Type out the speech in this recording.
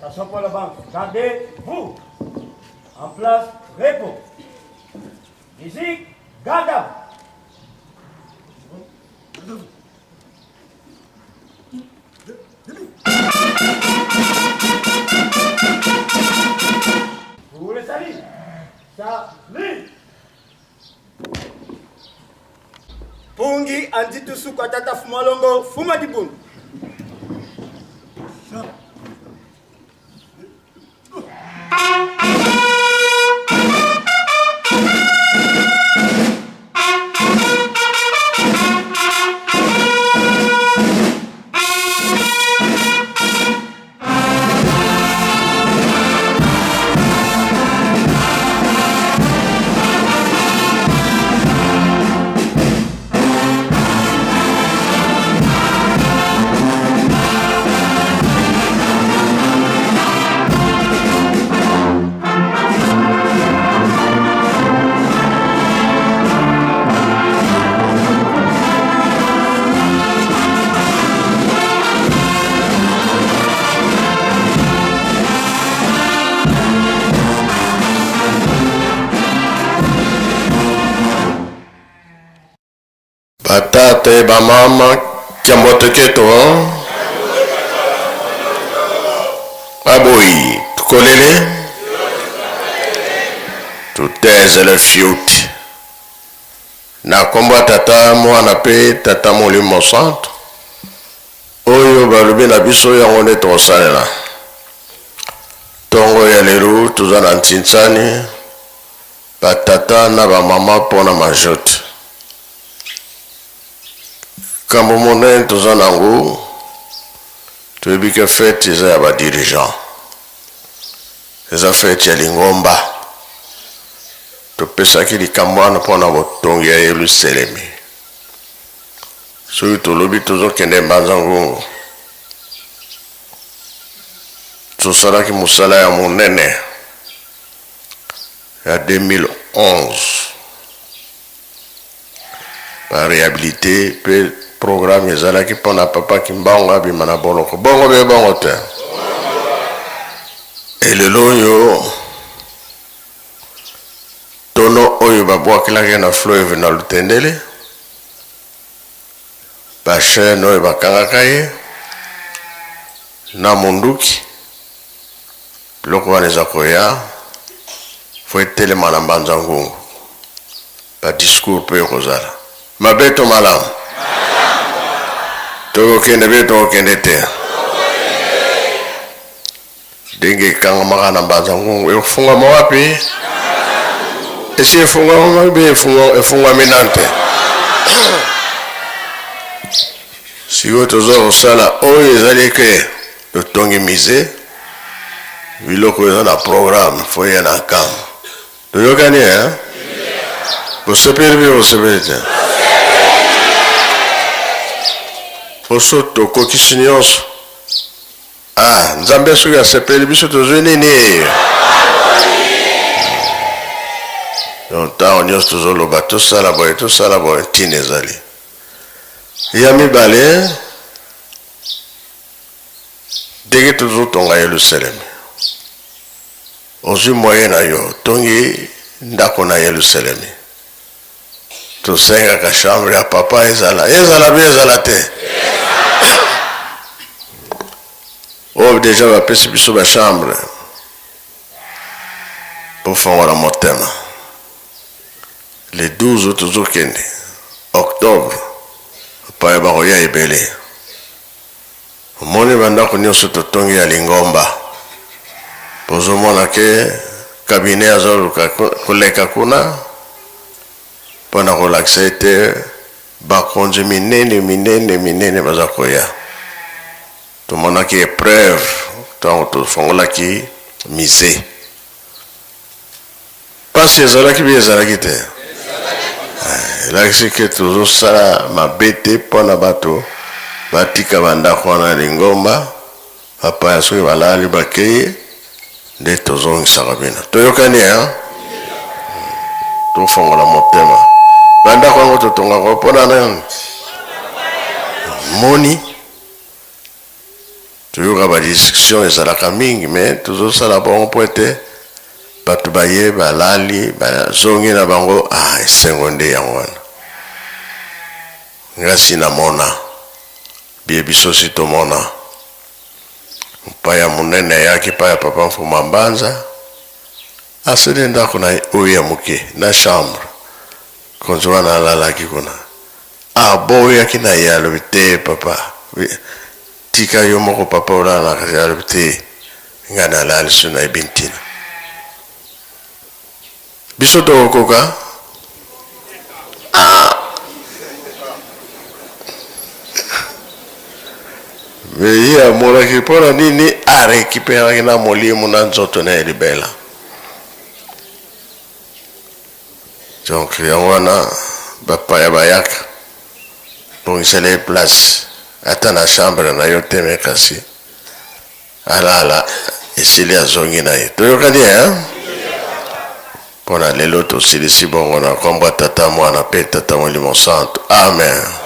Attention pour la banque. Gardez-vous. En place, repos. Musique, garde à vous. Pour le salut. Salut. Pungi anditu suka tata fumalongo fuma dibundu. Batata e bamama kiambote keto aboyi tukolele tutezele fiuti na nkombo ya Tata, Mwana mpe Tata Molimo Mosantu. Oyo balobi na biso yango nde tokosalela. Ntongo ya lelo toza na Ntsinsani, batata na bamama mpo na majote. Likambo monene toza na yango, toyebi ke fete eza ya ba dirigeants, eza fete ya lingomba. Topesaki likambo wana mpo na botongi ya Yelusalemi. Soki tolobi tozokende Mbanza Ngungu, tosalaki mosala ya monene ya 2011 ba rehabilite mpe programme ezalaki mpo na papa Kimbangu abima na boloko. Bongo be bongo te. Elelo oyo Tono oyo babwakelaki ye na fleuve na Lutendele, ba chaines oyo bakangaka ye na munduki, biloko wana eza koya, faut etelema na Mbanza Ngungu. Ba discours pe ekozala. Mabe to malamu? Tokokende be tokokende te? Ndenge ekangamaka na mbanza ngungu ekofungwama wapi? Esi efungwama mpe efungwami nanu te. Sikoyo toza kosala oyo ezali ke totongi musee, biloko eza na programme fo ya na nkambo. Toyokani eh? Bosepeli mpe bosepeli te? Poso tokokisi nyonso. Ah, Nzambe soki asepeli biso tozwi nini? Donc ntango nyonso tozoloba tosala boye tosala boye, ntina ezali ya mibale ndenge tozotonga Yelusalemi. Ozwi moyen na yo otongi ndako na Yelusalemi, tosengaka chambre ya papa ezala ezala be ezala te oyo deja bapesi biso ba chambre bofongola motema le 12 tozokende octobre bapaya bakoya ebele omoni bandako nyonso totongi ya lingomba bozomona ke cabinet azoluka koleka kuna mpo na kolakisa ete bakonzi minene minene minene baza koya. Tomonaki epreuve ntango tofongolaki musee. Mpasi ezalaki mpe ezalaki te, eh, elakisi ke tozosala mabe te mpo na bato batika bandako wana ya lingomba bapaya soki balali bakei nde tozongisaka bino. Toyokani eh? Tofongola motema. Bandako yango totongaka mpo na nani? Moni. Toyoka ba discussion ezalaka mingi mais tozosala bongo mpo ete bato baye balali bazongi na bango, ah esengo nde yango wana. Nga si namona biye biso si tomona mopaya monene ayaki epai ya papa Mfuma Mbanza asali ndako na ye oyo ya moke na chambre konzi wana alalaki kuna aboyaki na ye alobi te papa Tika yo moko papa olala na kati alobi te nga nalali so nayebi ntina biso tokokoka ah! Me ye amonaki mpo na nini arekiperaki na molimo na nzoto na ye libela. Donc yango wana bapaya bayaka bongisela ye place ata na chambre na yo te me kasi alala esili azongi na ye. Toyokani hein? Mpo na lelo tosilisi bongo na nkombo ya Tata, Mwana mpe Tata Molimo Santu. Amen.